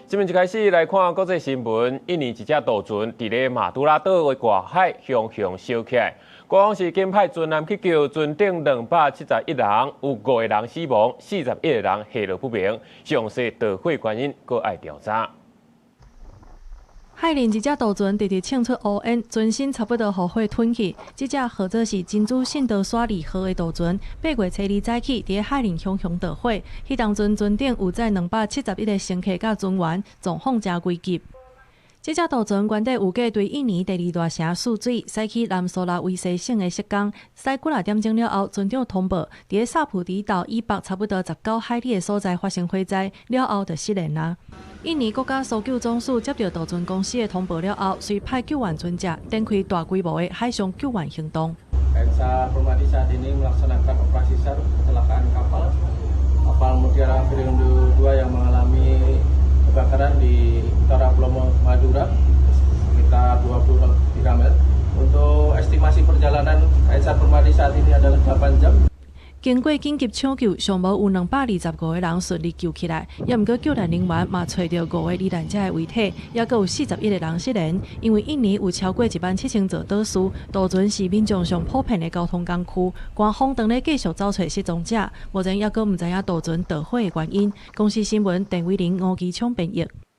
這面一開始來看國際新聞，印尼一隻渡船佇咧馬都拉島的外海雄雄燒起來，官方是緊派船艦去救，船頂271人，有五個人死亡，41個人下落不明，詳細導火原因閣愛調查。海裡一隻渡船直直衝出烏煙，船身差不多予火吞去。這隻號做是珍珠聖淘沙二號的渡船，8月初2早起，佇海裡熊熊著火。彼當陣船頂有載271個乘客佮船員，狀況誠危急。這隻渡船原底預計對印尼第二大城泗水駛去南蘇拉威西省的色岡，駛幾若點鐘了後，船長通報，佇薩普迪島以北差不多19海里的所在發生火災，了後就失聯啦。印尼國家搜救總署接到渡船公司的通報了後，隨派救援船隻展開大規模的海上救援行動。 KM SAR Permadi saat ini melaksanakan operasi SAR kecelakaan kapal kapal Mutiara Viriondo 2 yang mengalami kebakaran di utara Pulau Madura sekitar 23 mil. Untuk estimasi perjalanan KM SAR Permadi saat ini adalah 8 jam. 經過緊急搶救，上無有225個人順利救起來，也毋過救難人員嘛揣著五個罹難者的遺體，猶閣有41個人失聯。因為印尼有超過1萬7千座島嶼，渡船是民眾上普遍的交通工具。官方當咧繼續找揣失蹤者，目前猶閣毋知影渡船著火的原因。公視新聞鄧偉玲、吳其聰編譯。